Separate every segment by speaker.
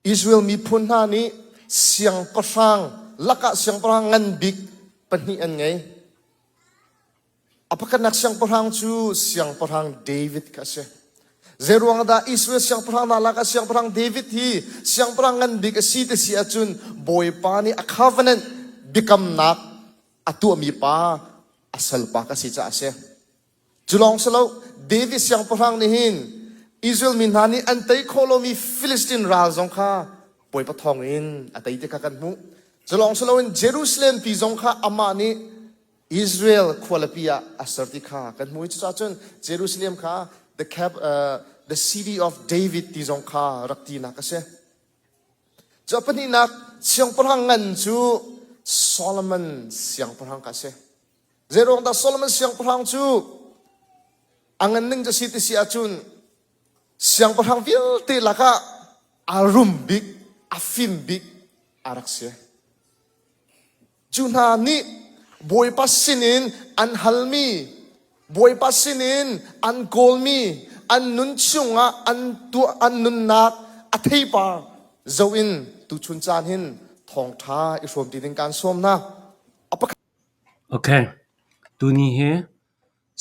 Speaker 1: Israel miphun hna nih siangpahrang lakah siangpahrang ngan bik pahnih an ngei. A pakhatnak siangpahrang cu siangpahrang David kha a si. Zeiruang dah Israel siangpahrang hna lakah siangpahrang David hi siangpahrang ngan bik a si ti si ahcun Bawipa nih a covenant biakamnak a tuahmi pa a salpa ka si caah a si. Cu lawng si lo, David siangpahrang nih hin Israel mi hna nih an tei khawh lomi Filistin ral zong kha Bawipa thawng in a tei ti kha kan hmuh. Cu lawng si loin Jerusalem pi zong kha amah nih Israel khualipi ah a ser ti kha kan hmuh i cucaah cun Jerusalem kha the cap uh, the city of David ti zong kha rak tinak a si. Cu a pahnihnak siangpahrang ngan cu Solomon siangpahrang kha a si. Zeiruang dah Solomon siangpahrang cu a ngan ning cu si ti si ahcun siangpahrang vialte lakah a rum bik, a fim bik a rak si. Cu hna nih Bawipa sinin an halmi, Bawipa sinin an kawlmi, an nun chungah an tuah an nunnak a theipar zoh in tuchun caan hin thawngṭha i hrawm ti ding kaan sawm hna. A pakhat
Speaker 2: Okay. Tuni hi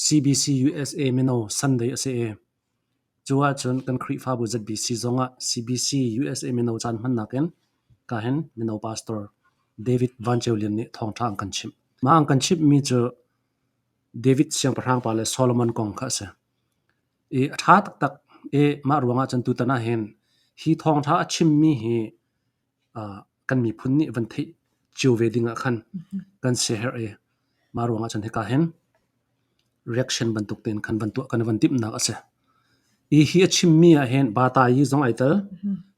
Speaker 2: CBC USA mino Sunday a si i Cu ahcun kan Khrihfabu ZBC zongah CBC USA mino caan hmannak in kahin mino pastor David Van Ceu Lian nih thawngṭha an kan chimh. Mah an kan chimhmi cu David siangpahrang pa le Solomon kong kha a si. I a ṭha taktak i mah ruangah cun tutan ah hin hi thawngṭha a chimmi hi kan miphun nih van theih cio ve ding ah khan kan siaherh i mah ruangah cun hika hin reaction bantuk tein khan van tuah kan van timhnak a si. I hi a chimmi ah hin batayi zong ai tel,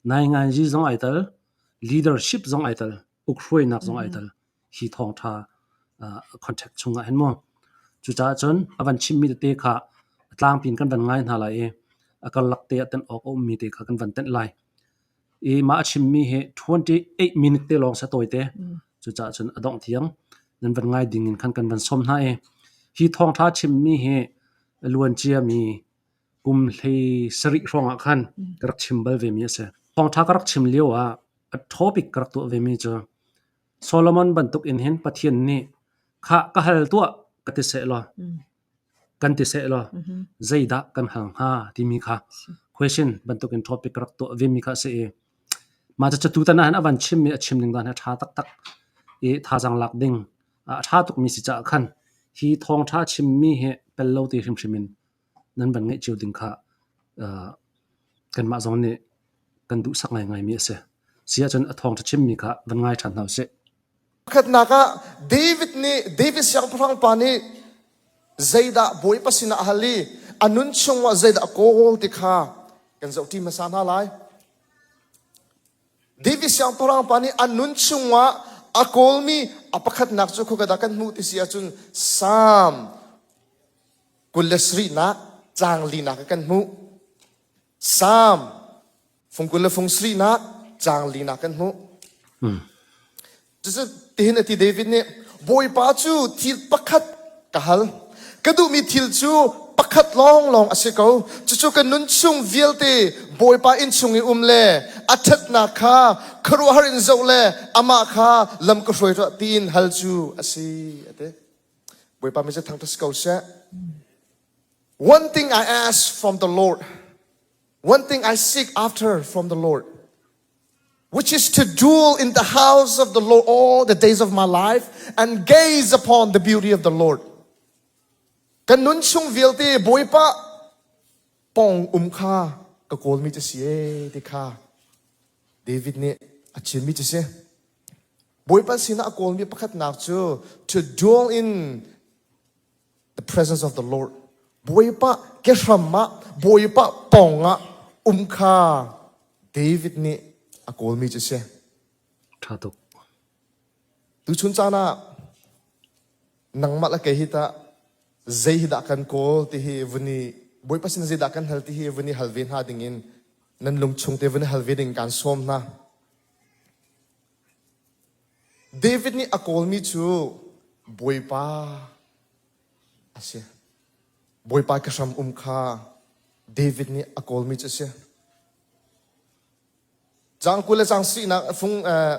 Speaker 2: nainganzi zong ai tel, leadership zong ai tel, ukhruainak zong ai tel. Hi thawngṭha contact chungah hin mu. Cucaah cun a van chimmi tete kha a tlangpi in kan van ngai hna lai i a karlak te ah tenh awk a ummi te kha kan van tenh lai. I mah a chimmi hi 28 minute te lawng si a tawite. Cucaah cun a dongh tiang nan van ngai ding in khan kan van sawm hna i hi thawngṭha chimmi hi a luan ciami kum hlei sarih hrawng ah khan ka rak chim bal vemi a si. Thawngṭha ka rak chim lio ah a topic ka rak tuah vemi cu Solomon bantuk in hin Pathian nih khah ka hal tuah ka ti seh law kan ti seh law zeidah kan hal hnga timi kha question bantukin topic rak tuah vemi kha a si i mah cucu tutan ah hin a van chimmi a chim ning dan hi a ṭha taktak i thazaang lak ding a ṭha tukmi si caah khan hi thawngṭha chimmi hi pel lo ti hrimhrim in nan van ngeih cio ding kha kanmah zong nih kan duhsak ngaingaimi a si. Si ahcun a thawngṭha chimmi kha van ngai ṭhan hna usih.
Speaker 1: Pakhatnak ah David nih David siangpahrang pa nih zeidah Bawipa sinah a hal i a nun chungah zeidah a kawl ti kha kan zohṭi hmasa hna lai. David siangpahrang pa nih a nun chungah a kawlmi a pakhatnak cu khuka dah kan hmuh ti si ahcun Salm 27nak caang linak ah kan hmuh. Salm fung 20 le fung sarihnak caang linak kan hmuh. Cucu tihin a ti David nih Bawipa cu thil pakhat ka hal. Ka duhmi thil cu pakhat lawnglawng a si ko. Cucu ka nun chung vialte Bawipa inn chung i um le a ṭhatnak kha khuaruahhar in zoh le amah kha lam ka hruai tuah tiin hal cu a si a ti. Bawipa mi cu thangṭhat si ko seh. One thing I ask from the Lord One thing I seek after from the Lord, which is to dwell in the house of the Lord all the days of my life and gaze upon the beauty of the Lord. Kan nun chung vialte Bawipa pong um kha ka kawlmi cu si e ti kha David nih a chimmi cu si. Bawipa sinah a kawlmi pakhatnak cu to dwell in the presence of the Lord. Bawipa kehram ah, Bawipa pawng ah um kha David nih a kawlmi cu si.
Speaker 2: Ṭha tuk.
Speaker 1: Tuchun caan ah nangmah le kei hi tah zei hi dah kan kawl ti hi vun i Bawipa sin zei dah kan hal ti hi vun i hal ve hna ding in nan lungchung te vun i hal ve ding kaan sawm hna. David nih a kawlmi cu Bawipa a si. Bawipa ka hram um kha David nih a kawlmi cu a si. Caang 20 le caang suinak fung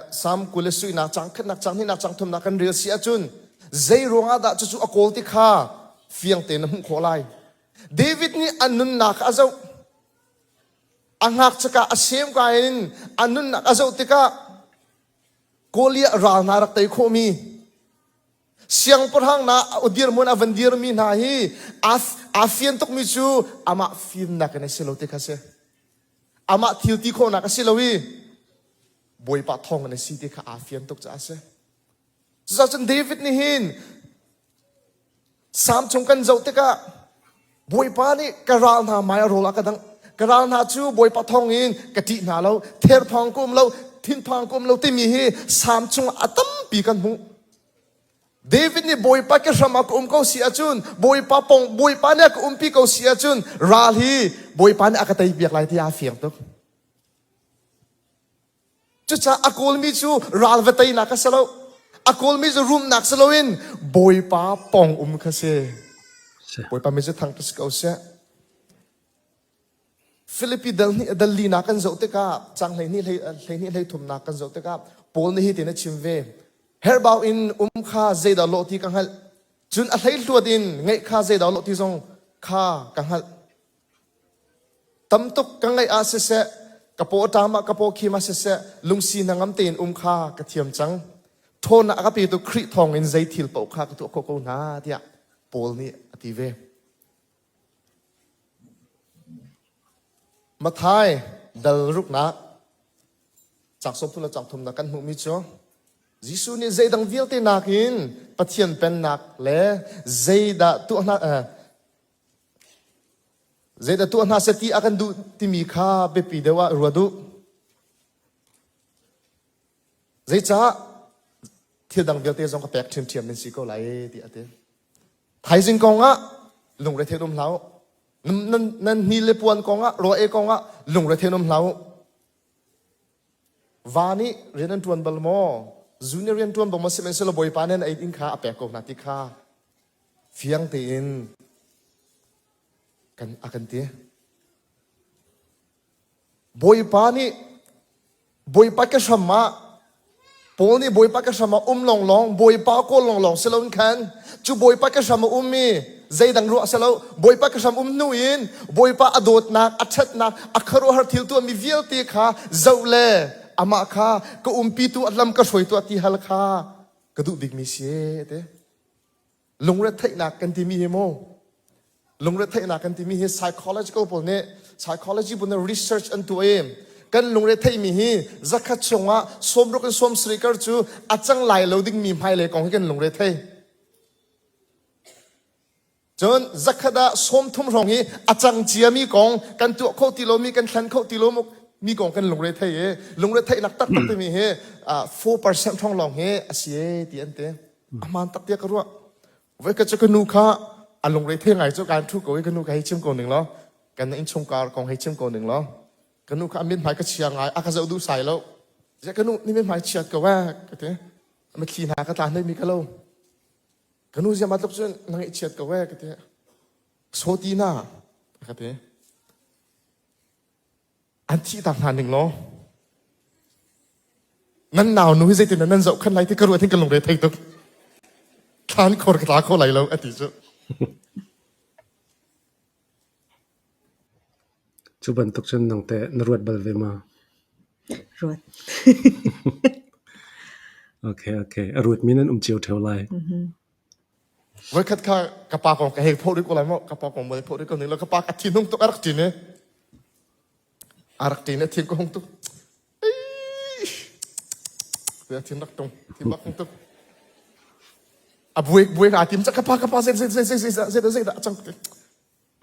Speaker 1: Salm 20 le suinak caang khatnak caang hnihnak caang thumnak kan rel si ahcun zei ruangah dah cucu a kawl ti kha fiang tein na hmuh khawh lai. David nih a nunnak a zoh. A ngakchia a sem ka in a nunnak a zoh tikah Goliath ral hna rak tei khawhmi siangpahrang na dirhmun a van dirmi hna hi aa fian tukmi cu amah fimnak in a si lo ti kha si. Amah thil ti khawhnak a si lo i Bawipa thawng in a si ti kha aa fian tuk caah a si. Cucaah cun David nih hin Salm chung kan zoh tikah Bawipa nih ka ral hna hmai a rawl a ka dangh. Ka ral hna cu Bawipa thawng in ka ṭih hna lo, therphang ka um lo, thinphang ka um lo timi hi Salm chung a tampi kan hmuh. David nih Bawipa ke hram ah ka um ko si ahcun Bawipa pong Bawipa nih a ka umpi ko si ahcun ral hi Bawipa nih a ka tei piak lai ti aa fiang tuk. Cucaah a kawlmi cu ral va teinak a si lo. A kawlmi cu rumnak si loin Bawipa pong um kha si. Bawipa min cu thangṭhat si ko seh. Filipi dal hnih dal linak kan zoh tikah cang 12 12 thumnak kan zoh tikah Paul nih hitin a chim ve. Herhbau in um kha zeidah lawh ti ka hngalh. Cun a hleihluat in ngeih kha zeidah lawh ti zong kha ka hngalh. Tam tuk ka ngeih ah siseh, ka paw ṭam ah ka paw khim ah siseh, lungsi hnangam tein um kha ka thiam cang. Ṭhawnnak a ka petu Khrih thawngin zei thil paoh kha ka tuah khawh ko hna tiah Paul nih a ti ve. Matthai dal ruknak caang 30 le caang thumnak kan hmuhmi cu Jesuh nih zeidang vialte nakin Pathian pennak le zeidah tuah hna zeidah tuah hna seh ti a kan duh timi kha biapi deuh ah ruat u. Zeicah thil dang vialte zong ka pek ṭhiamṭhiam nan si ko lai tiah a ti. Thaizing kong ah lungrethei um hlah u. Nan, nan hni le puan kong ah, raw ei kong ah lungrethei um hlah u. Va nih rian an ṭuan bal maw? Zu nih rian ṭuan bal maw? Sihmanhsehlaw Bawipa nih an ei ding kha a pek ko hna ti kha fiang tein kan a kan ti. Bawipa nih Bawipa ka hram ah Paul nih Bawipa ka hram ah um lawnglawng Bawipa kawl lawnglawng si loin khan cu Bawipa ka hram a ummi zeidang ruah si lo Bawipa ka hram um hnu in Bawipa a dawtnak a ṭhatnak a khuaruahhar thil tuahmi vialte kha zoh le amah kha ka umpitu a lam ka hruaitu a ti hal kha ka duh bikmi si te. Lungretheihnak kan timi hi mu lungretheihnak kan timi hi psychological pawl nih psychology pawl nih research an tuah i kan lungretheihmi hi zakhat chungah sawmruk in 70 kar cu a cang lai lo dingmi hmailei kong hi kan lungrethei. Cun zakhat ah 30 hrawng hi a cang ciami kong kan tuah kho ti lomi kan thlen kho ti lo mi kong kan lungrethei i lungretheihnak taktak timi hi 4% hrawng lawng hi a si e ti an ti. A hmaan tak tiah ka ruah. Voikhat cu ka nu kha a lungre the ngai cu kaan ṭhu ko i ka nu ka hei chim ko ning law kan innchungkhar kong hei chim ko ning law ka nu kha a mithmai ka chia ngai a ka zoh duh sai lo. Ziah ka nu ni mithmai chiat ko eh ka ti. A mitthli hna ka tla hlei mi ka lo. Ka nu ziah mah tluk cun na ngaihchiat ko eh ka ti. Sawti na ka ti. An thihtak hna ning law nan nau nu hi zeitin nan zoh khan lai ti ka ruat hin ka lungre thei tuk. Thlan khor ka tla kho lai lo a ti cu.
Speaker 2: Cu bantuk cun nang teh na ruat bal ve ma?
Speaker 3: Ruat.
Speaker 2: Okay, okay. A ruatmi nan um cio ṭheo lai.
Speaker 1: Voikhat kha ka pa kong ka hei phawh rih ko lai maw? Ka pa kong mol phawh rih ko ning law ka pa ka thinhung tuk a rak ṭin i a rak ṭin i thin ka hung tuk. Ei! Thin rak tung, thin bak hung tuk. A buai buai aa tim cak ka pa ka pa zei zei zei zei zei zei zei dah cang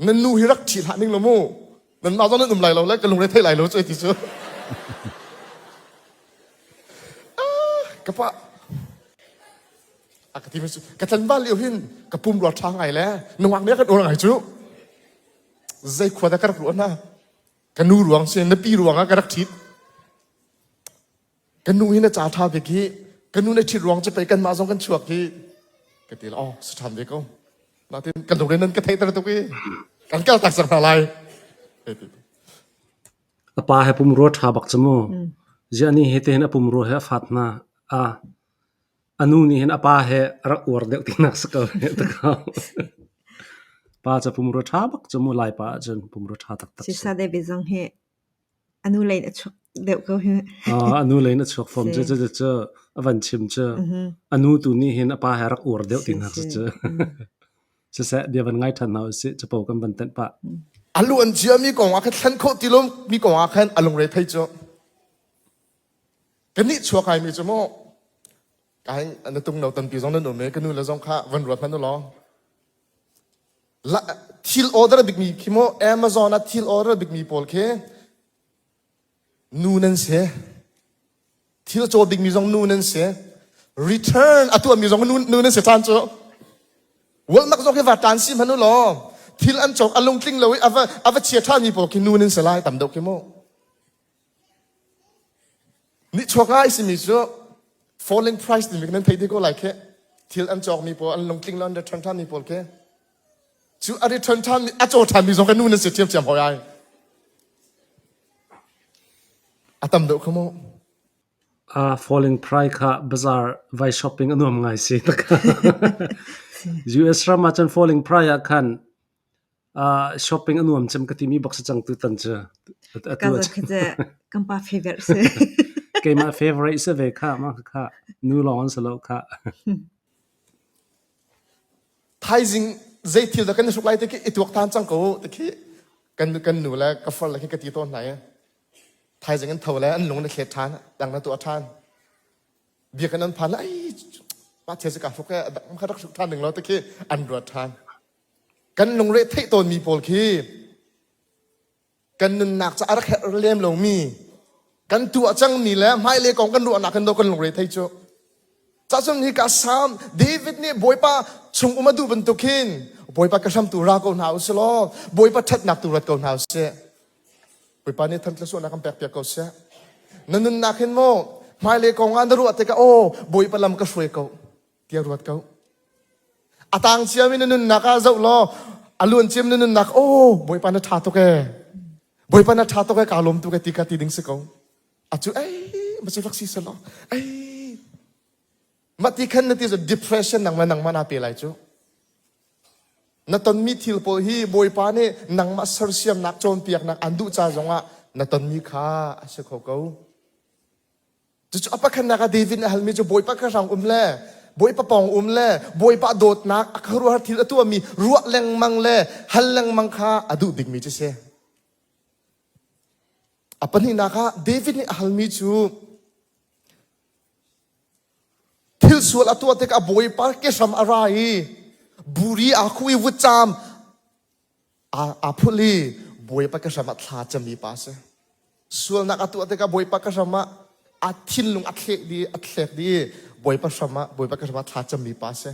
Speaker 1: Nan nu hi rak ṭhi hlah ning law mu. Nan mah zong nan um lai lo le ka lungre thei lai lo cu ti cu. Ah, ka pa a ka ti mi cu ka tlanval lio hin ka pum rua ṭha ngai le nungak nih a kan uar ngai cu. Zei khua dah ka rak ruah hna. Ka nu ruang si na pi ruang ah ka rak ṭhit. Ka nu hi na ca ṭha bik hi ka nu na ṭhit ruang cu pei kanmah zong kan chuak hi ka ti oh si ṭhan ve ko. Natin kan lungre nan ka theihter tuk i kan kal tak cang hna lai.
Speaker 2: A pa he pumrua ṭha bak cu mu. Ziah nih hiti hin a pumrua he a fat hna. A a nu nih hin a pa he a rak uar deuh tinak si ko. Pa cu pumrua ṭha bak cu mu Laipa ahcun pumrua ṭha taktak si.
Speaker 3: Sisa David zong hi a nu lei in a chuak deuh ko hi.
Speaker 2: A nu lei in a chuak fom cu cu cu a van chim cu a nu tu nih hin a pa he a rak uar deuh tinak si cu. Siseh bia van ngai ṭhan hna usih capo kan van tenh pah.
Speaker 1: A lu an ciami kong ah khan thlen khawh ti lo mi kong ah khan a lungre thei cu. Kan nih chuak ai mi cu mu kai na tung no tampi zong nan um i ka nu le zong kha van ruat hmanh u law thil order bikmi khi mu Amazon ah thil order bikmi pawl khi nu nan si. Thil caw dingmi zong nu nan si. Return a tuahmi zong nu, nu nan si caan cu. Walnak zong hi va tan si hmanh u law thil an cawk a lungtling lo i a va, a va chia ṭhanmi pawl khi nu nan si lai tam deuh khi mu. Nihchuak ngai simi cu falling price timi nan thei te ko lai khi. Thil an cawkmi pawl an lungtling lo an return ṭhanmi pawl khi. Cu a return ṭhanmi a caw ṭhanmi zong khi nu nan si ṭhiamṭhiam hoi ai. A tam deuh kha mu.
Speaker 2: Falling price kha bazaar vai shopping a nuam ngai si. US ram ah cun falling price ah khan shopping a nuam cem ka timi bak si cang tutan cu.
Speaker 3: Ka khi cu kan pa favorite si.
Speaker 2: Keimah favorite si ve kha mah kha nu lawng an si lo kha.
Speaker 1: Thaizing zei thil dah kan i hruk lai ti khi i tuak than cang ko ti khi kan kan nu le ka far le khi ka ti tawn hna i thaizing an tho le an lung na thlet ṭhan dang na tuah ṭhan biakinn an phan le ai mah thil si ka hruk e dang kha rak hruk ṭhan ding lo ti khi an ruat ṭhan kan lungre theih tawnmi pawl khi kan nunnak ca a rak herh lem lomi kan tuah cangmi le hmailei kong kan ruahnak hin do kan lungre thei cu cacun hi ka Psalm David nih Bawipa chung um a duh bantuk hin Bawipa ka hramtu ra ko hna usih law Bawipa ṭhatnak tu rat ko hna usih Bawipa nih thantla suahnak kan pek piak ko seh na nunnak hin maw hmailei kong ah na ruah tikah aw Bawipa lam ka hruai ko tiah ruat ko. A tang ciami na nunnak ah zoh law a luan ciami na nunnak oh Bawipa na ṭha tuk ee. Bawipa na ṭha tuk ee kaa lawm tuk ee ti kha ti ding si ko. A cu ei ma cu rak si selaw ei mah ti khan na ti cu depression nangmah nangmah naa pe lai cu. Na tonmi thil pawl hi Bawipa nih nangmah sersiamnak cawnpiaknak aan duh ca zongah na tonmi kha a si kho ko. Cucu a pakhatnak ah David nih a halmi cu Bawipa ka hrang um le Bawipa pawng um le Bawipa dawtnak a khuaruahhar thil a tuahmi ruah lengmang le hal lengmang kha a duh bikmi cu si. A pahnihnak ah David nih a halmi cu thil sual a tuah tikah Bawipa ke hram a ra i buri aa khuh i vutcaam aa phulh i Bawipa ka hram ah thla cami pa a si. Sualnak a tuah tikah Bawipa ka hram ah a thinlung a thlek dih a thlek dih i Bawipa hram ah Bawipa ka hram ah thla cami pa a si.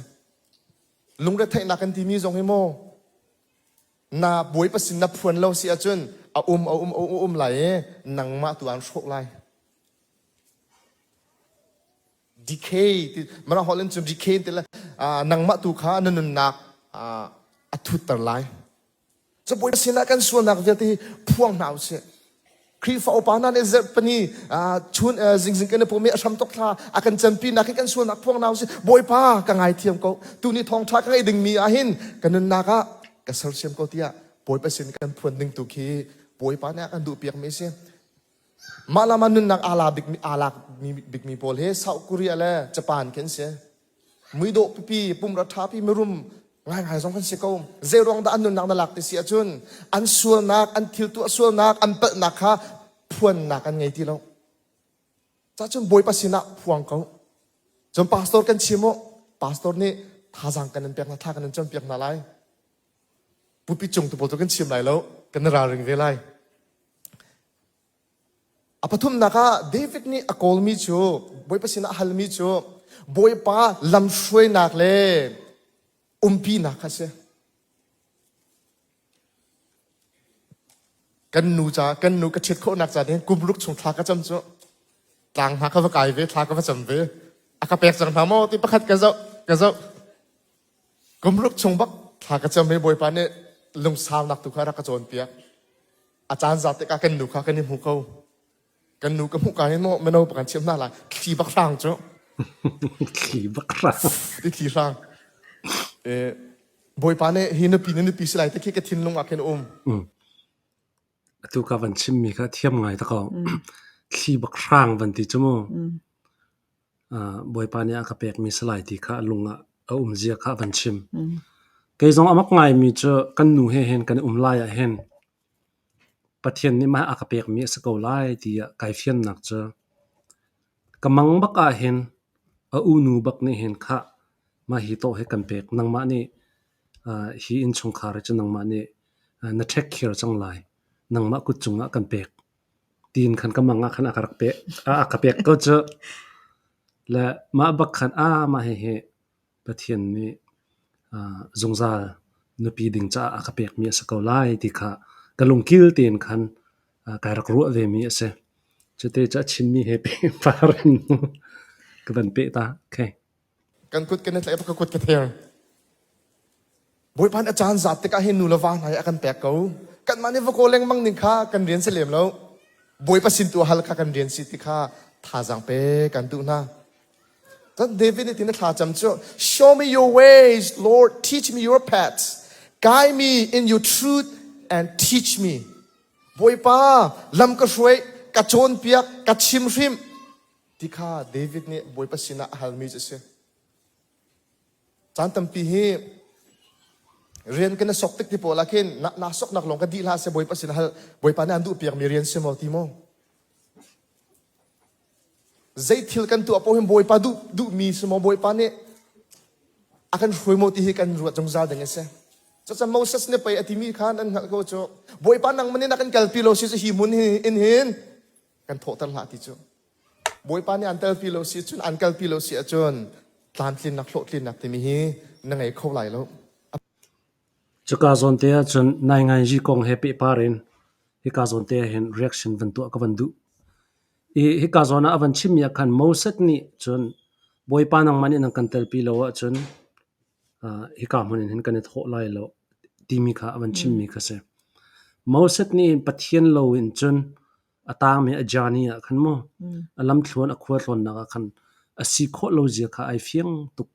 Speaker 1: Lungretheihnak kan timi zong hi maw na Bawipa sin na phuan lo si ahcun a um a um a um lai i nangmah tu aan hrawh lai. Decay ti Mirang holh in cun decay ti le nangmah tu kha na nunnak a thutter lai. Cabawi sinah kan sualnak vialte hi phuang hna usih. Khrihfa upa hna nih zarhpini chun zingzing kan i pum i a hram tok thla a kan campi nak hi kan sualnak phuang hna usih. Bawipa ka ngaithiam ko. Tuni thawngṭha ka ngeih dingmi ah hin ka nunnak ah ka sersiam ko tiah Bawipa sin kan phuan ding tu khi Bawipa nih a kan duhpiakmi a si. Mah lam ah nunnak aa la bikmi, aa lak bikmi pawl hi South Korea le Japan khi an si. Muidawh pipi, pumra ṭha pi, mirum ngaingai zong kan si ko. Zei ruang dah an nunnak na lak ti si ahcun an sualnak, an thil tuah sualnak, an palhnak kha phuannak an ngei ti lo. Cacun Bawipa sinah phuang ko. Cun pastor kan chim u. Pastor nih thazaang kan in pek hna, thla kan in campiak hna lai. Pupi cung tu pawl cu kan chim lai lo, kan i ralring ve lai. A pathumnak ah David nih a kawlmi cu Bawipa sinah a halmi cu Bawipa lamhruainak le umpinak kha a si. Kan nu ca kan nu ka ṭhit khawhnak ca ding kum ruk chung thla ka cam cu tlang hna ka va kai ve thla ka va cam ve a ka pek cang hna maw ti pakhat ka zoh ka zoh kum ruk chung bak thla ka cam i Bawipa nih lungsaunak tu kha rak ka cawnpiak. A caan zat tikah kan nu kha kan i hmu ko. Kan nu ka hmuh ka hin maw mino kan chim hna lai thli bak hrang cu.
Speaker 2: Thli bak hrang.
Speaker 1: Ti thli hrang. Eh, Bawipa nih hi nupi na nupi si lai te khi ka thinlung ah khin um.
Speaker 2: Atu ka van chimmi kha thiam ngai ta ko. Thli bak hrang van ti cu mu. Bawipa nih a ka pekmi si lai ti kha a lung ah a um zia kha a van chim. Kei zong a mak ngaimi cu kan nu he hin kan i um lai ah hin Pathian nih mah a ka pekmi a si ko lai tiah kai fiannak cu ka mang bak ah hin a unu bak nih hin khah mah hi tawh hi kan pek nangmah nih hi innchungkhar hi cu nangmah nih na take care cang lai nangmah kut cungah kan pek tiin khan ka mang ah khan a ka rak pek a ka pek ko cu le mah bak khan a mah hihi Pathian nih zungzal nupi ding caah a ka pekmi a si ko lai ti kha ka lungkil tein khan kai rak ruah vemi a si. Cute cu a chimmi he pehpar in ka van peh ta. Okay.
Speaker 1: Kan kut kan i tlaih ka kut ka ther. Bawipa nih a caan zat tikah hin nu le va hna hi a kan pek ko. Kanmah nih va kawl lengmang ning kha kan rian si lem lo. Bawipa sin tu hal kha kan rian si ti kha thazaang pe kan duh hna. Cun David nih tin a thlacam cu Show me your ways, Lord, teach me your paths. Guide me in your truth and teach me. Bawipa, lam ka hruai, ka cawnpiak, ka chimhrimh ti kha David nih Bawipa sinah a halmi cu a si. Caan tampi hi rian kan i sok tik ti pawl ah khin na, na soknak lawng ka dih hlah seh Bawipa sin hal Bawipa nih an duh piakmi rian si maw ti maw? Zei thil kan tuah paoh hin Bawipa duh duhmi si maw Bawipa nih a kan hruai maw ti hi kan ruat zungzal ding a si. Cucaah Moses nih pei a timi khan an hngalh ko cu Bawipa nangmah nih na kan kalpi lo si cu hi hmun in hin kan thawhter hlah ti cu. Bawipa nih an telpi lo si cun an kalpi lo si ahcun tlamtlinnak hlawhtlinnak timi hi na ngei kho lai lo.
Speaker 2: Cuka zawn te ahcun nainganzi kong he pehpar in hika zawn te ah hin reaction van tuah ka van duh. I hika zawn ah a van chimmi ah khan Moses nih cun Bawipa nangmah nih nan kan telpi lo ahcun hika hmun in hin kan i thawh lai lo timi kha a van chimmi kha si. Moses nih Pathian lo in cun a tangmi a journey ah khan mu a lamthluan a khualtlawnnak ah khan a si khawh lo zia kha ai fiang tuk.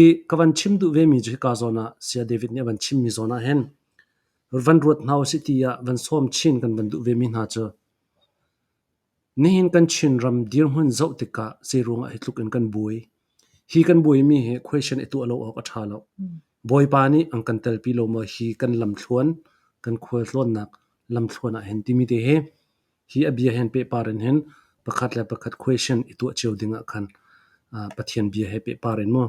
Speaker 2: I ka van chim duh vemi cu hika zawn ah Saya David nih a van chimmi zawn ah hin van ruat hna usih ti ah van sawm chin kan van duh vemi hna cu nihin kan Chinram dirhmun zoh tikah zeiruangah hi tluk in kan buai. Hi kan buaimi hi question i tuah lo awk a ṭha lo. Bawipa nih an kan telpi lo maw hi kan lamthluan, kan khualtlawnnak lamthluan ah hin timi te hi hi a bia hen pehpar in hin pakhat le pakhat question i tuah cio ding ah khan Pathian bia he pehpar in mu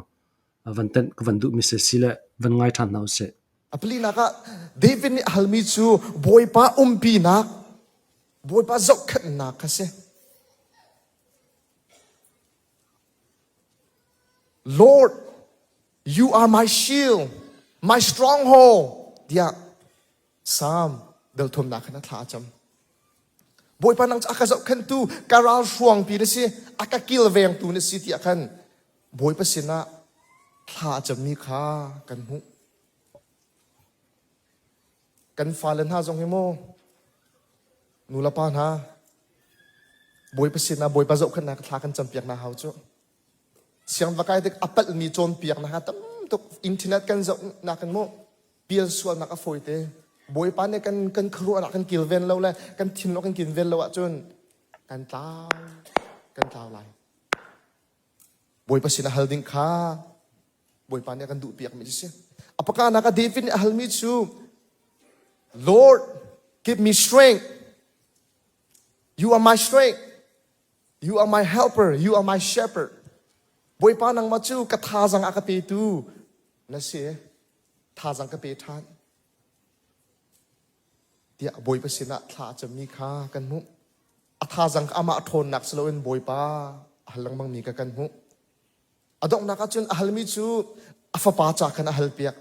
Speaker 2: van tenh ka van duhmi si si le van ngai ṭhan hna usih.
Speaker 1: A palinak ah David nih a halmi cu Bawipa umpinak, Bawipa zohkhenhnak kha si. Lord, you are my shield, my stronghold, tiah Psalm dal thumnak khan a thla a cam. Bawipa nang cu a ka zohkhenhtu, ka ralhruangpi na si, a ka kilvengtu na si tiah khan Bawipa sinah thla a cammi kha kan hmuh. Kan fale hna zong hi maw nu le pa hna Bawipa sinah Bawipa zohkhenhnak thla kan campiak hna hau cu. Siang va kai tik a palhmi cawnpiaknak ha tam tuk internet kan zohnak in mu pial sualnak a fawi te. Bawipa nih kan kan khuaruahnak kan kilven lo le kan thinlung kan kilven lo ahcun kan tlau kan tlau lai. Bawipa sinah hal ding kha Bawipa nih a kan duhpiakmi cu si. A pakanak ah David nih a halmi cu Lord, give me strength. You are my strength. You are my helper. You are my shepherd. Bawipa nangmah cu ka thazang a ka petu na si. Thazang ka pe ṭhan. Tiah Bawipa sinah thla a cammi kha kan hmuh. A thazang kha amah ṭhawnnak si loin Bawipa a hal lengmangmi kha kan hmuh. A donghnak ah cun a halmi cu a fapa ca khan a halpiak.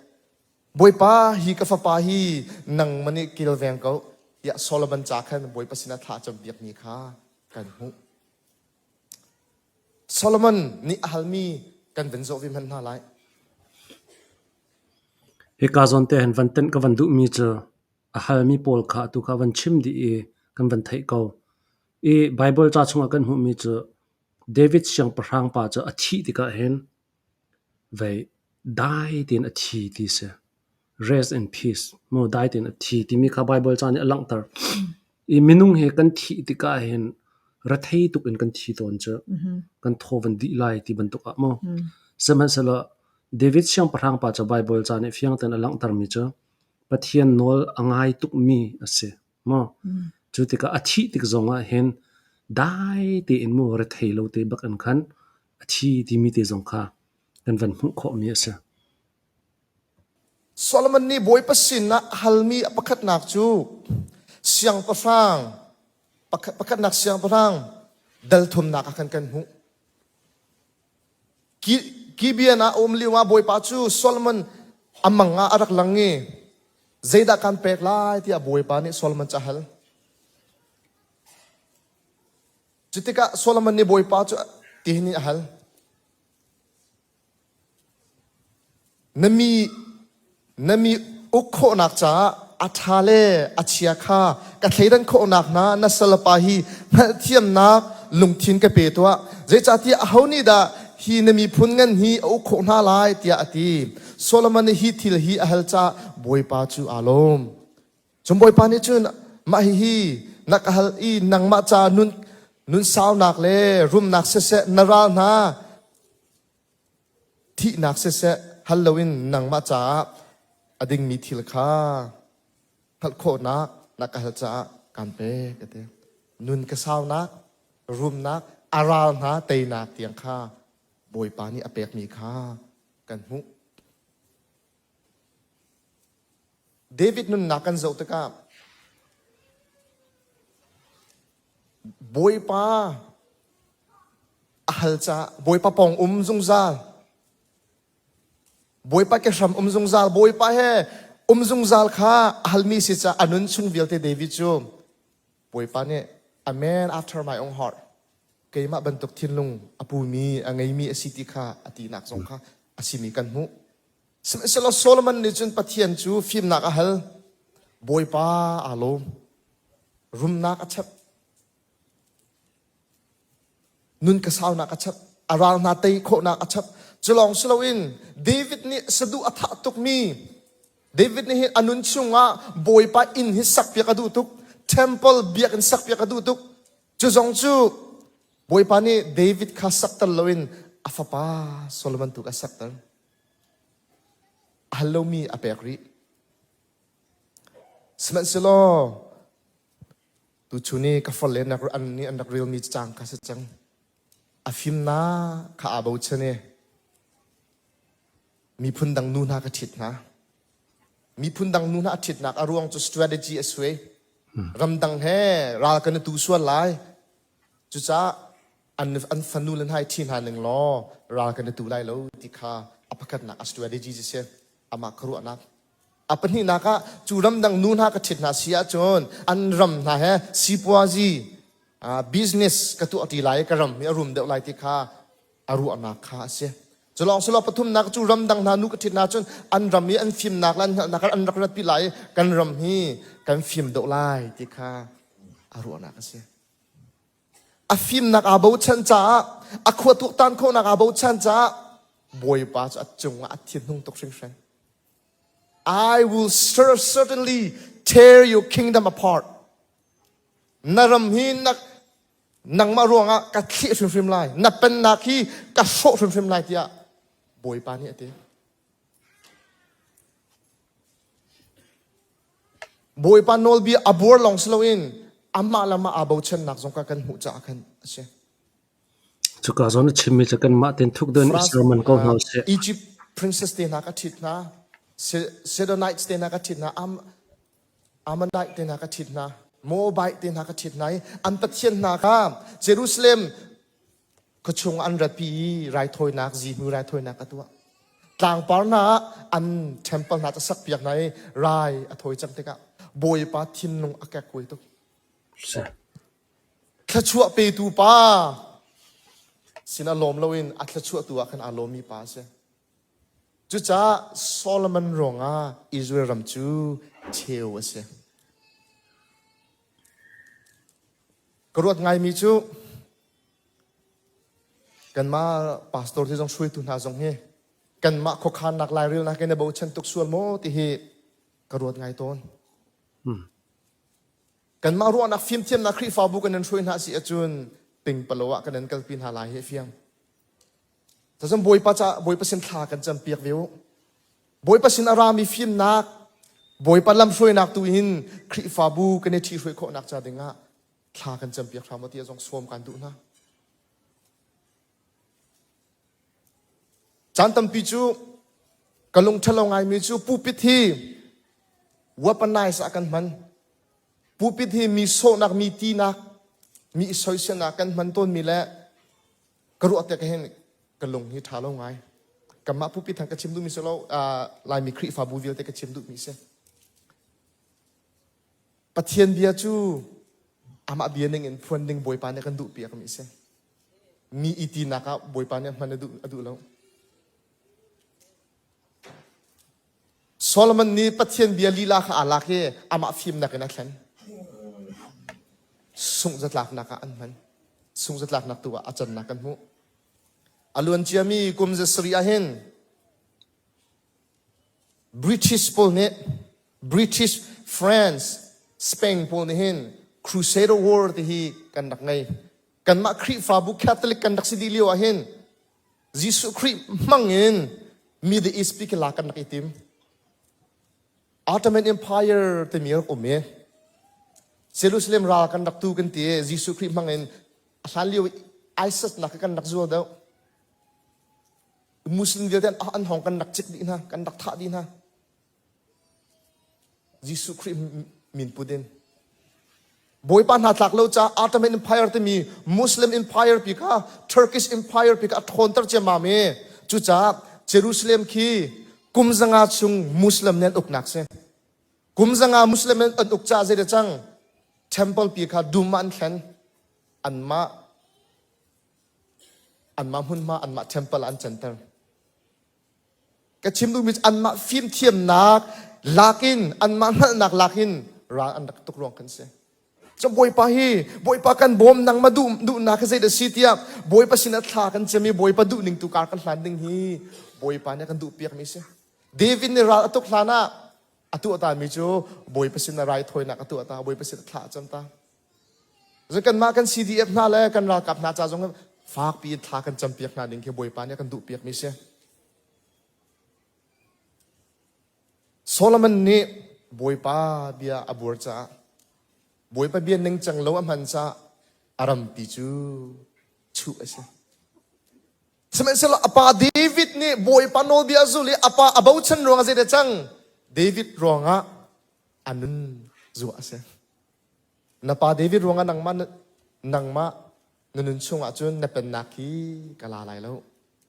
Speaker 1: Bawipa, hi ka fapa hi nangmah nih kilveng ko tiah Solomon ca khan Bawipa sinah thla a campiakmi kha kan hmuh. Solomon nih a halmi kan van zoh ve hmanh hna lai.
Speaker 2: Hika zawn te hin van tenh ka van duhmi cu a halmi pawl kha atu kha van chim dih i kan van theih ko. I Baibal ca chungah kan hmuhmi cu David siangpahrang pa cu a thih tikah hin vei dai tein a thi ti si. Rest in peace mu dai tein a thi timi kha Baibal ca nih a langhter. I minung hi kan thih tikah hin rethei tuk in kan thi tawn cu. Kan thaw van dih lai ti bantuk ah mu. Sihmanhsehlaw David siangpahrang pa cu Baibal ca nih fiang tein a langhtermi cu Pathian nawl a ngai tukmi a si. Maw? Cu tikah a thih tik zongah hin dai tein mu rethei lo te bak in khan a thi timi te zong kha kan van hmuh khawhmi a si.
Speaker 1: Solomon nih Bawipa sinah a halmi a pakhatnak cu siangpahrang pakhatnak siangpahrang dal thumnak ah khan kan hmuh. Gibeon ah a um lio ah Bawipa cu Solomon a mang ah a rak lang i zeidah kan pek lai tiah Bawipa nih Solomon cu a hal. Cutikah Solomon nih Bawipa cu tihin a hal. Na mi na mi uk khawhnak caah a ṭha le a chia kha ka thleidan khawhnak hna na salpa hi hngalhthiamnak lungthin ka pe tuah. Zeicahtiah aho nih dah hi na miphun ngan hi a uk khawh hna lai tiah a ti. Solomon nih hi thil hi a hal caah Bawipa cu aa lawm. Cun Bawipa nih cun mah hihi na ka hal i nangmah ca nun nun saunak le rumnak siseh na ral hna Thihnak siseh hal loin nangmah caah a dingmi thil kha hngalh khawhnak na ka hal caah kaan pek a ti. Nun ka saunak, rumnak, a ral hna teinak tiang kha Bawipa nih a pekmi kha kan hmuh. David nunnak kan zoh tikah Bawipa a hal caah Bawipa pawng um zungzal Bawipa ke hram um zungzal Bawipa he um zungzal kha a halmi si caah a nun chung vialte David cu Bawipa nih a man after my own heart keimah bantuk thinlung a pumi a ngeimi a si ti kha a tinak zong kha a simi kan hmuh sihmanhsehlaw Solomon nih cun Pathian cu fimnak a hal Bawipa aa lawm rumnak a chap Nun ka saunak a chap, a ral hna tei khawhnak a chap. Cu lawng si loin David nih saduh a thah tukmi David nih hin a nun chungah Bawipa inn hi sakpiak a duh tuk. Temple biakinn sakpiak a duh tuk. Cu zong cu Bawipa nih David kha sakter loin a fapa Solomon tu kha sakter. A hal lomi a pek rih. Sihmanhsehlaw Tuchun i ka farle an nih an rak relmi cacang kha si cang. A fimnak kha aa bochan i miphun dang nu hna ka ṭhit hna. Miphun dang nu hna a ṭhitnak a ruang cu strategy a suai. Ramdang he ral kan i tu sual lai. Cucaah an, an fanu le hna i ṭhi hna ning law ral kan i tu lai lo ti kha a pakhatnak a strategy cu si. Amah ka ruahnak. A pahnihnak ah cu ramdang nu hna ka ṭhit hna si ahcun an ram hna he sipuazi business ka tuah ṭi lai i ka ram hi a rum deuh lai ti kha a ruahnak kha a si. Cu lawng si lo pathumnak cu ramdang hna nu ka ṭhit hna cun an ram i an fimnak le an hngalhnak an rak ratpi lai i kan ram hi kan fim deuh lai ti kha a ruahnak a si. A fimnak aa bochan caah a khua tuaktan khawhnak aa bochan caah Bawipa cu a cungah a thinhung tuk hringhran. I will certainly tear your kingdom apart. Na ram hi na nangmah ruangah ka thlih hrimhrim lai. Na pennak hi ka hrawh hrimhrim lai tiah Bawipa nih a ti. Bawipa nawlbia a buar lawng si loin amah le amah aa bochannak zong kha kan hmuh caah khan a si.
Speaker 2: Cuka zawn a chimmi cu kanmah tein thuk deuh in i
Speaker 1: France,
Speaker 2: serman ko hna usih.
Speaker 1: Egypt princess te hna ka ṭhit hna, Sidonites te hna ka ṭhit hna, Am Ammonite te hna ka ṭhit hna, Moabite te hna ka ṭhit hna i an pathian hna kha Jerusalem khuachung an ratpi i raithawinak zihmui raithawinak a tuah. Tlangpar hna ah an temple hna cu sakpiak hna i rai a thawi cang tikah Bawipa thinlung a kekkuai tuk. Thluachuah petu pa sinah lawm loin a thluachuahtu ah khan aa lawmmi pa a si. Cucaah Solomon ruangah Israel ram cu cheu a si. Ka ruat ngaimi cu kanmah pastor te zong hruaitu hna zong hi kanmah khuakhannak lairelnak in na bochan tuk sual maw ti hi ka ruat ngai tawn. Kanmah ruahnak fimthiamnak Khrihfabu kan in hruai hna si ahcun pingpalo ah kan in kalpi hna lai hi a fiang. Cun Bawipa ca Bawipa sin thla kan campiak ve u. Bawipa sin a rami fimnak, Bawipa lamhruainak tu in Khrihfabu kan i ṭhihruai khawhnak ca dingah thla kan campiak hram u tiah zong sawm kan duh hna. Caan tampi cu ka lung ṭhalo ngaimi cu pulpit hi weaponize ah kan hman. Pulpit hi mi sawhnak, mi tinak, mi i soiselnak kan hman tawnmi le ka ruah tik hin ka lung hi ṭha lo ngai. Kanmah pulpit han ka chim duhmi si lo, Laimi Khrihfabu vialte ka chim duhmi si. Pathian bia cu amah bia ning in phuan ding Bawipa nih kan duhpiakmi si. Mi i tinak ah Bawipa nih hman a duh, a duh lo. Solomon nih Pathian bia lila kha aa lak i amah fimnak in a thlen. Sungh-zatlaknak ah an hman. Sungh-zatlaknak tu ah a cannak kan hmuh. A luanciami kum zasarih ah hin British pawl nih British, France, Spain pawl nih hin Crusader War ti hi kan rak ngei. Kanmah Khrihfabu Catholic kan rak si dih lio ah hin Jesuh Khrih hmang in Middle East pi khi lak kan rak i tim. Ottoman Empire timi rak um i Jerusalem ral kan rak tu kan ti i Jesuh Khrih hmang in a hlan lio ISIS nak kan rak zual deuh. Muslim vialte an hong kan rak cik dih hna, kan rak thah dih hna. Jesuh Khrih min put in. Bawipa hna tlak lo caah Ottoman Empire timi Muslim Empire pi kha Turkish Empire pi kha a ṭhawnter ciammam i cucaah Jerusalem khi kum zanga chung Muslim nih an uknak si. Kum zanga Muslim an uk caah zei dah cang? Temple pi kha dum ah an thlen. Anmah anmah hmunhma anmah temple ah an canter. Ka chim duhmi cu anmah fimthiamnak lakin anmah hngalhnak lakin ral an rak tuk ruang kan si. Cu Bawipa hi Bawipa kan bawm nangmah duh duhnak hi zeidah si tiah Bawipa sinah thla kan cam i Bawipa duh ning tu kar kan hlan ding hi Bawipa nih a kan duh piakmi si. David nih ral a tuk hlan ah a tuah ta mi cu Bawipa sinah raithawinak a tuah ta Bawipa sinah thla a cam ta. Cun kanmah kan CDF hna le kan ralkap hna ca zong fakpi in thla kan campiak hna ding khi Bawipa nih a kan duhpiakmi si. Solomon nih Bawipa bia a buar caah Bawipa bia ningcang lo a hman caah a rampi cu chuh a si. Sihmanhsehlaw a pa David nih Bawipa nawlbia a zul i a pa a bochan ruangah zeidah cang? David ruangah a nun zuah a si. Na pa David ruangah nangmah nangmah na nun chungah cun na pennak hi ka la lai lo.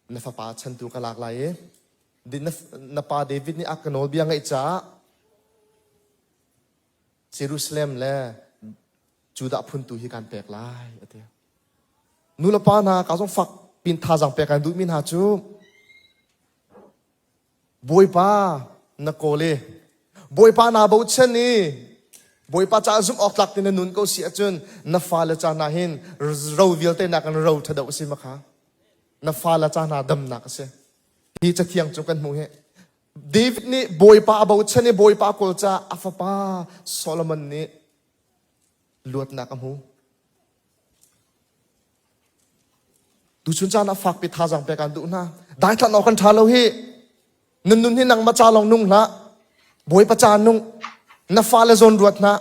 Speaker 1: Na fapa chantu ka lak lai i na, na pa David nih a ka nawlbia ngaih caah Jerusalem le Judah phun tu hi kan pek lai a ti. Nu le pa hna ka zong fak pin thazaang pek kan duhmi hna cu Bawipa na kawl i Bawipa naa bochan i Bawipa caah zumh awk tlak ti na nun ko si ahcun na fale ca hna hin ro vialte nakin ro ṭha deuh a si ma kha. Na fale ca hna damnak a si. Hi cathiang cu kan hmuh hi. David nih Bawipa a bochan i Bawipa a kawl caah a fapa Solomon nih luatnak a hmu. Tuchun caan ah fakpi thazaang pek aan duh hna. Daithlan awk kan ṭha lo hi. Nan nun hi nangmah ca lawng nung hlah. Bawipa ca nung. Na fale zawn ruat hna.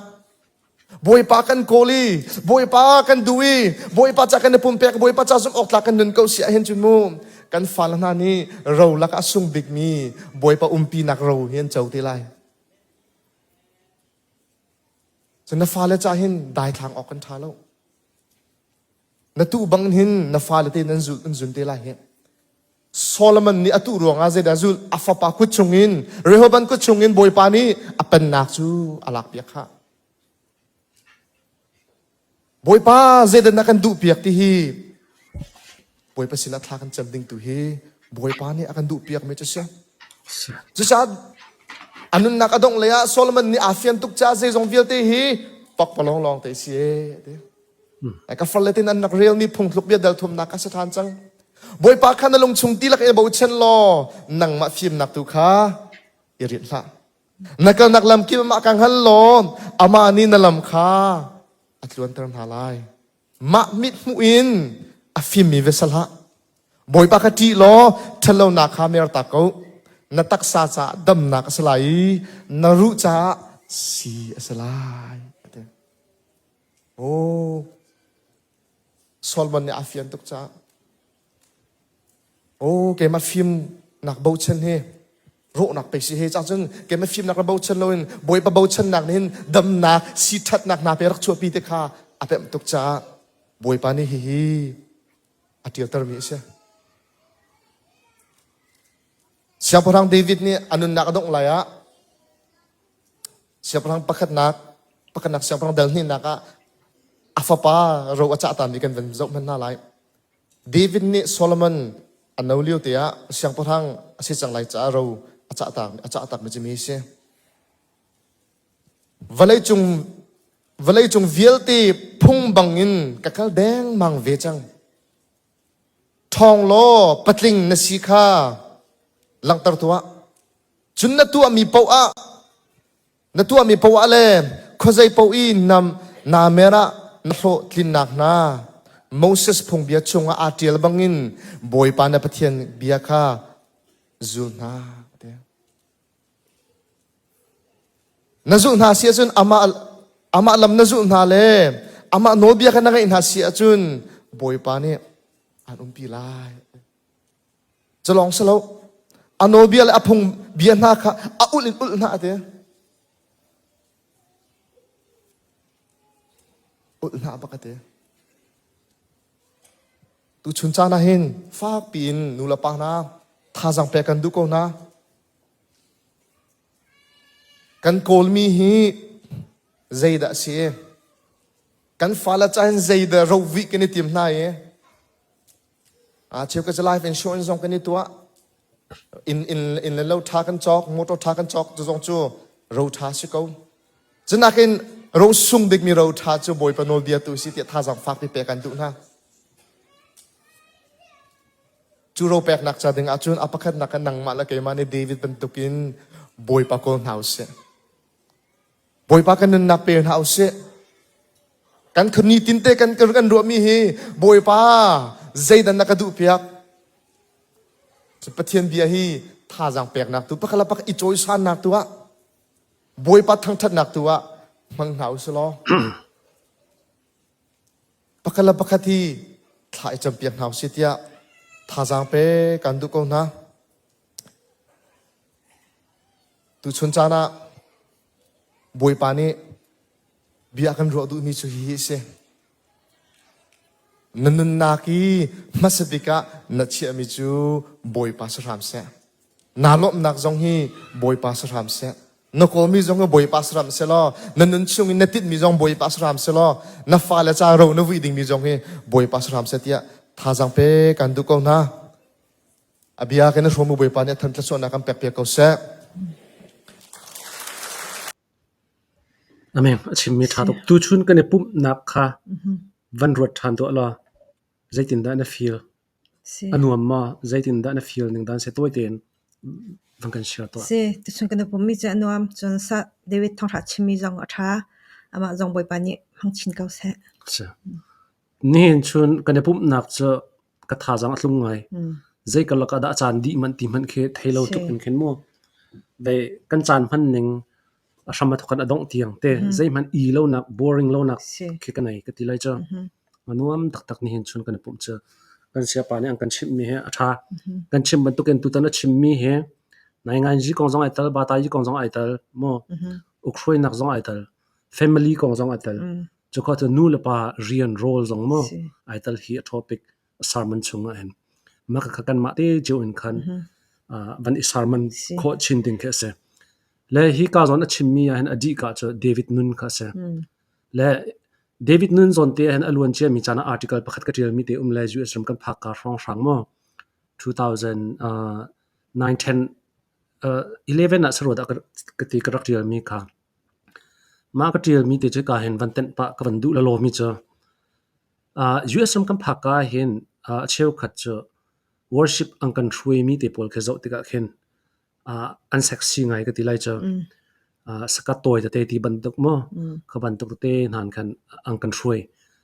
Speaker 1: Bawipa kan kawl i, Bawipa kan duh i, Bawipa ca kan i pumpek, Bawipa ca zumh awk tlak kan nun ko si ahhin cun mu kan fale hna nih ro lakah a sung bikmi Bawipa umpinak ro hi an co te lai. Cun na fale ca hin daithlang awk kan ṭha lo. Na tuh bang hin na fale te nan zul an zun te lai hi. Solomon nih a tuh ruangah zeidah zulh a fapa kut chungin Rehoboam kut chungin Bawipa nih a pennak cu a lakpiak khah. Bawipa zeidah na kan duhpiak ti hi Bawipa sinah thla kan cam ding tu hi Bawipa nih a kan duhpiakmi cu si. Cucaah a nunnak a dongh lei ah Solomon nih aa fian tuk caah zeizong vialte hi pakpalawng lawng te si ee ti. Ka farle tin an rak relmi phungthluk bia dal thumnak kha si ṭhan cang. Bawipa kha na lungchung tilak i bochan law nangmah fimnak tu kha i rinh hlah. Na kalnak lam kip amah ka hngal law amah nih na lam kha a tluanter hna lai. Mah mithmuh in a fimmi va si hlah. Bawipa kha ṭih law ṭhatlonak kha mertak ko. Na taksa caah damnak a si lai i na ruh caah sii a si lai. A ti. Oh, Solomon nih aa fian tuk caah Oh, keimah fimnak bochan hi rawhnak pei si he cah cun keimah fimnak ra bochan loin Bawipa bochannak nih hin damnak si ṭhatnak hna pe rak chuahpi te kha a pemh tuk caah Bawipa nih hihi a ṭialtermi a si. Siangpahrang David nih a nunnak a dongh lai ah siangpahrang pakhatnak pakhatnak siangpahrang dal hnihnak ah a fapa ro a cah tami kan van zoh hmanh hna lai. David nih Solomon a no lio te ah siangpahrang a si cang lai caah ro a cah tak a cah takmi cu mi a si. Vawleicung vawleicung vialte phung bangin ka kal dengmang ve cang. Ṭhawng law patling na si kha langhter tuah. Cun na tuahmi paoh ah Na tuahmi poah le khuazei paoh i nam naa mer ah na hlawhtlinnak hna Moses phungbia chungah aa ṭial bangin Bawipa na Pathian bia kha zul hna. Na zulh hna si ahcun amah amah lam na zulh hna le amah nawlbia kha na ngaih hna si ahcun Bawipa nih aan umpi lai. Cu lawng si lo. A nawlbia le a phung bia hna kha a ulh in ulh hna a ti. Ulh hna bak a ti. Tuchun caan ah hin fakpi in nu le pa hna thazaang pek kan duh ko hna. Kan kawlmi hi zeidah a si? Kan fale ca hin zeidah rovih kan i tim hna i Cheukhat cu life insurance zong kan i tuah. Inn, inn, inn le lo ṭha kan cawk, motor ṭha kan cawk, cu zong cu ro ṭha si ko. Cunakin ro sung bikmi ro ṭha cu Bawipa nawlbia tu si tiah thazaang fakpi pek an duh hna. Cu ro peknak ca ding ahcun a pakhatnak ah nangmah le keimah nih David bantukin Bawipa kawl hna usih. Bawipa kan nunnak pe hna usih. Kan nitin te kan kan ruahmi hi Bawipa zeidan na ka duh piak. Pathian bia hi thazaang peknak tu pakhat le pakhat i cawisannak tu ah Bawipa thangthatnak tu ah hmang hna usih law pakhat le pakhat hi thla i campiak hna usih tiah thazaang pe kan duh ko hna. Tuchun caan ah Bawipa nih bia a kan ruah duhmi cu hihi a si. Na nunnak i hmasa bik ah na chiahmi cu Bawipa si hram seh. Naa lawmhnak zong hi Bawipa si hram seh. Na kawlmi zong hi Bawipa si hram seh law, na nun chung in na tinhmi zong Bawipa si hram seh law, na fale ca ro na vui dingmi zong hi Bawipa si hram seh tiah thazaang pe kan duh ko hna. A bia kan i hrawm u Bawipa nih a than thluachuahnak kan pekpiak ko seh.
Speaker 2: Amen. A chimmi ṭha tuk. Tuchun kan i pumhnak kha van ruat ṭhan tuah law zeitindah na feel?
Speaker 3: Si.
Speaker 2: A nuam maw? Zeitindah na feel ning dan si tawi tein van kan share tuah.
Speaker 3: Si, tuchun kan i pumhmi cu a nuam. Cun sa David thawngṭha chimmi zong a ṭha. Amah zong Bawipa nih hmang chin ko seh.
Speaker 2: Si. Nihin chun kan i pumhnak cu ka thazaang a tlung ngai. Zei karlak ah dah a caan dih manh ti hmanh khi thei lo tuk in khin mu. Ve kan caan hman ning a hram a thawk in a dongh tiang te zeihmanh i lonak boring lonak khi ka nei ka ti lai cu. A nuam taktak nihin chun kan i pumh cu. Kan siapa nih an kan chimhmi hi a ṭha. Kan chim bantukin tutan a chimmi hi nainganzi kong zong ai tel, batayi kong zong ai tel, mu ukhruainak zong ai tel, family kong zong ai tel. Cuka cu nu le pa rian rawl zong mu ai tel hi a topic sermon chung ah hin. Mah kha kanmah te cio in khan van i sermon khawh chin ding khi a si. Le hi ka zawn a chimmi ah hin a dih ka cu David nun kha a si. Le David nun zawn te ah hin a luan ciami caan ah article pakhat ka ṭialmi te um le US ram kan phak ka hrawng hrang mu 2009 10 11 ah saruat ah ka ti ka rak ṭialmi kha. Mah ka ṭialmi te cu hika hin van tenh pah ka van duh lalomi cu. US ram kan phak ka hin a cheukhat cu worship an kan hruaimi te pawl khi zoh tikah khin an sexy ngai ka ti lai cu. Sakat tawi tete ti bantuk mu kha bantuk tete hna khan an kan hruai.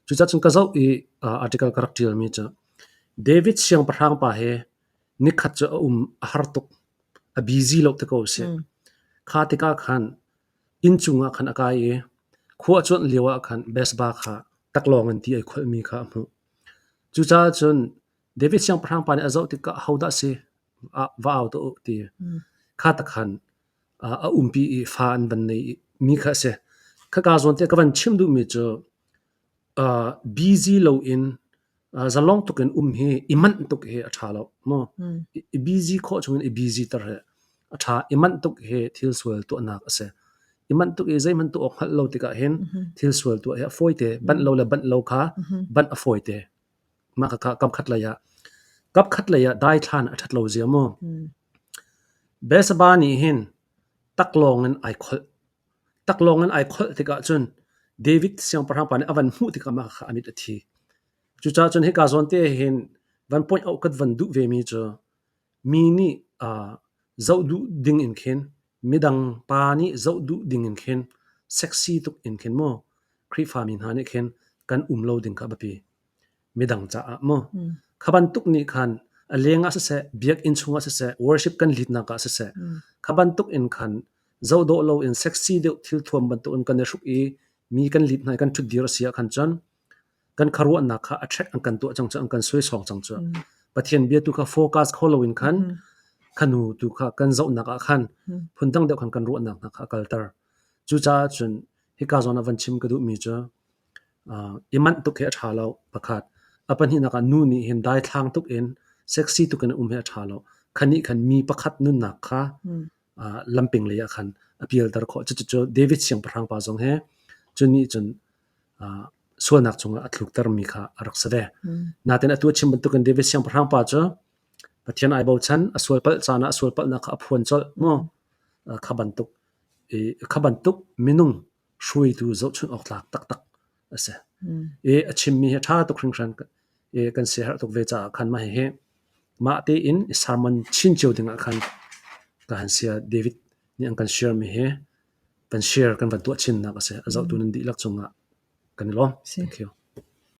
Speaker 2: Cucaah cun ka zoh i article ka rak ṭialmi cu David siangpahrang pa he nikhat cu a um a har tuk. A busy lo te ko a si. Kha tikah khan Innchung ah khan a kai i khua a cuanh lioah khan Bathsheba kha taklawng in ti ai kholhmi kha a hmuh. Cucaah cun David siangpahrang pa nih a zoh tikah ahodah a si? Va au tuah u ti. Kha tak khan a umpi i fa an van nei mi kha a si. Khaka zawn te ka van chim duhmi cu Busy loin zalong tuk in um hi i manh tuk hi a ṭha lo maw? I busy khawh chungin i busy ter hi a ṭha. I manh tuk hi thil sual tuahnak a si. I manh tuk i zeihmanh tuah awk hngalh lo tikah hin thil sual tuah hi a fawite. Banh lo le banh lo kha banh a fawite. Mah khakha kamkhat lei ah kapkhat lei ah daithlan a ṭhat lo zia mu. Besaba nih hin taklawng in ai kholh. Taklawng in ai kholh tikah cun David siangpahrang pa nih a van hmuh tikah mah kha a mit a thi. Cucaah cun hika zawn te hin van point out kan van duh vemi cu mi nih uh, zoh duh ding in khin midang pa nih zoh duh ding in khin sexy tuk in khin mu Khrihfa mi hna nih khin kan um lo ding kha a biapi. Midang caah mu. Kha bantuk nih khan a leng ah siseh, biakinn chungah siseh, worship kan litnak ah siseh, kha bantuk in khan zohdawh loin sexy deuh thilthuam bantukin kan i hruk i mi kan lit hna i kan ṭhutdir a si ah khan cun kan khuaruahnak kha a ṭhek an kan tuah cang cu an kan suaisawng cang cu. Pathian bia tu kha focus kho loin khan khanu tu kha kan zohnak ah khan phundang deuh khan kan ruahnak hna kha a kalter. Cucaah cun hika zawn ah van chim ka duhmi cu i manh tuk hi a ṭha lo pakhat. A pahnihnak ah nu nih hin daithlang tuk in sexy tuk in um hi a ṭha lo. Kha nih khan mi pakhat nunnak kha lamping lei ah khan a pialter khawh. Cucu David siangpahrang pa zong hi cu nih cun sualnak chungah a tluktermi kha a rak si ve. Nain atu a chim bantukin David siangpahrang pa cu Pathian ai bochan, a sualpalh caan ah a sualpalhnak kha a phuan colh mu. Kha bantuk kha bantuk minung hruaitu zohchunh awk tlak taktak a si. I a chimmi hi a ṭha tuk hringhran i kan siaherh tuk ve caah khan mah hihi mah tein i sermon chin cio dingah khan ka han sia David nih an kan share mi hi kan share kan van tuah chinnak a si. A zohtu nan dihlak cungah kan i lawm. Thank you.